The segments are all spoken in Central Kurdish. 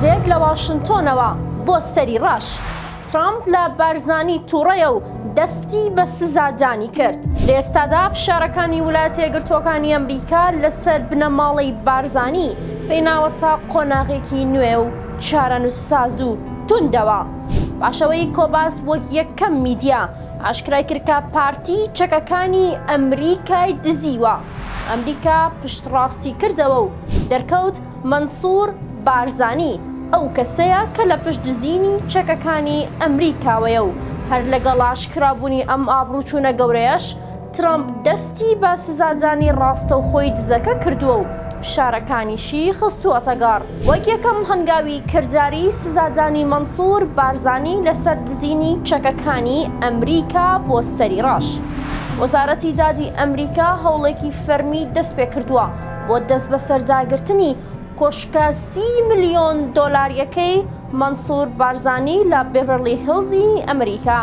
گورزێک لە واشنتۆنەوە بۆ سەری ڕەش. ترەمپ لە بارزانی توڕەیە و دەستی بە سزادانی کرد. لە ئێستادا فشارەکانی ولایەتە یەکگرتووەکانی ئەمریکا لەسەر بنەماڵەی بارزانی پێی ناوەتە قۆناغێکی نوێ و چارەنووسساز و توندەوە. پاش ئەوەی کۆباس وەک یەکەم میدیا ئاشکرای کرد کە پارتی چەکەکانی ئەمریکای دزیوە، ئەمریکا پشتڕاستی کردەوە و دەرکەوت مەنسوور بارزانی ئەو کەسەیە کە لە پشت دزینی چەکەکانی ئەمریکاوەیە و هەر لەگەڵ ئاشکرابوونی ئەم ئابڕووچوونە گەورەیەش ترەمپ دەستی بە سزادانی ڕاستەوخۆی دزەکە کردووە و فشارەکانیشی خستووەتەگەڕ. وەک یەکەم هەنگاوی کرداری سزادانی مەنسوور بارزانی لەسەر دزینی چەکەکانی ئەمریکا بۆ سەری ڕەش، وەزارەتی دادی ئەمریکا هەوڵێکی فەرمی دەستپێکردووە بۆ دەستبەسەرداگرتنی کۆشکە سی ملیۆن دۆلارییەکەی مەنسوور بارزانی لە بێڤەرلی هیڵزی ئەمریکا.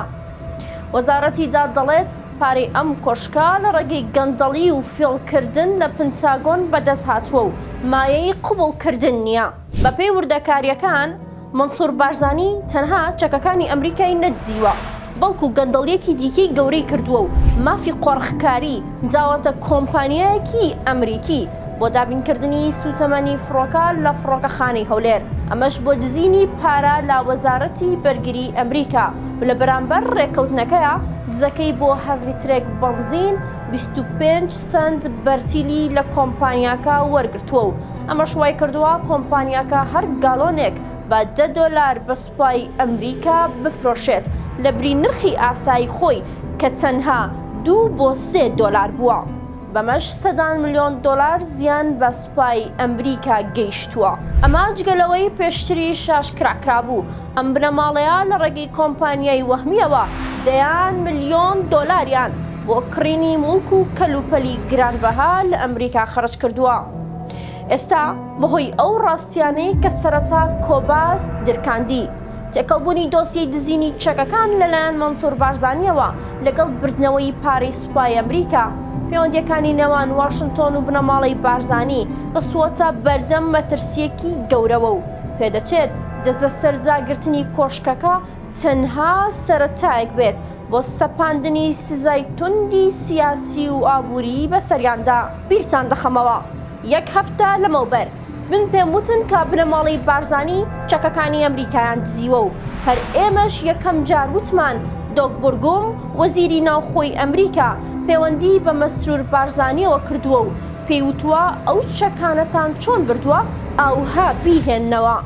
وەزارەتی داد دەڵێت، پارەی ئەم کۆشکە لە ڕێگەی گەندەڵی و فێڵکردن لە پنتاگۆن بەدەستهاتووە و مایەی قبوڵکردن نییە. بەپێی وردەکارییەکان، مەنسوور بارزانی تەنها چەکەکانی ئەمریکای نەدزیوە، بەڵکو گەندەڵییەکی دیکەی گەورەی کردووە و مافی قۆرخکاری داوەتە کۆمپانیایەکی ئەمریکی بۆ دابینکردنی سووتەمەنی فڕۆکە لە فڕۆکەخانەی هەولێر، ئەمەش بۆ دزینی پارە لە وەزارەتی بەرگری ئەمریکا و لە بەرامبەر رێککەوتنەکەیا دزەکەی بۆ هەر لیترێک بەنزین 25 سەنت بەرتیلی لە کۆمپانیاکە وەرگرتووە و ئەمەش وایکردووە کۆمپانیاکە هەر گالۆنێک بە دە دۆلار بە سوپای ئەمریکا بفرۆشێت لەبری نرخی ئاسایی خۆی کە تەنها دوو بۆ سێ دۆلار بووە. بەمەش سەدان ملیۆن دۆلار زیان بە سوپای ئەمریکا گەیشتووە. ئەمە جگە لەوەی پێشتریش ئاشکرا کرابوو ئەم بنەماڵەیە لە ڕێگەی کۆمپانیای وەهمییەوە دەیان ملیۆن دۆلاریان بۆ کڕینی موڵک و کەلوپەلی گرانبەها لە ئەمریکا خەرج کردووە. ئێستا بەهۆی ئەو ڕاستیانەی کە سەرەتا کۆباس درکاندی، تێکەڵبوونی دۆسیەی دزینی چەکەکان لەلایەن مەنسوور بارزانییەوە لەگەڵ بردنەوەی پارەی سوپای ئەمریکا، پەیوەندییەکانی نێوان واشنتۆن و بنەماڵەی بارزانی خستووەتە بەردەم مەترسییەکی گەورەوە و پێدەچێت دەستبەسەرداگرتنی کۆشکەکە تەنها سەرەتایەک بێت بۆ سەپاندنی سزای توندی سیاسی و ئابووری بەسەریاندا. بیرتان دەخەمەوە یەک هەفتە لەمەوبەر من پێم وتن کە بنەماڵەی بارزانی چەکەکانی ئەمریکایان دزیوە و هەر ئێمەش یەکەم جار وتمان دۆک بورگوم وەزیری ناوخۆی ئەمریکا پێوەندی بە مەسرور بارزانیەوە کردووە و پێی وتووە ئەو چەکانەتان چۆن بردووە ئاوها بیهێننەوە.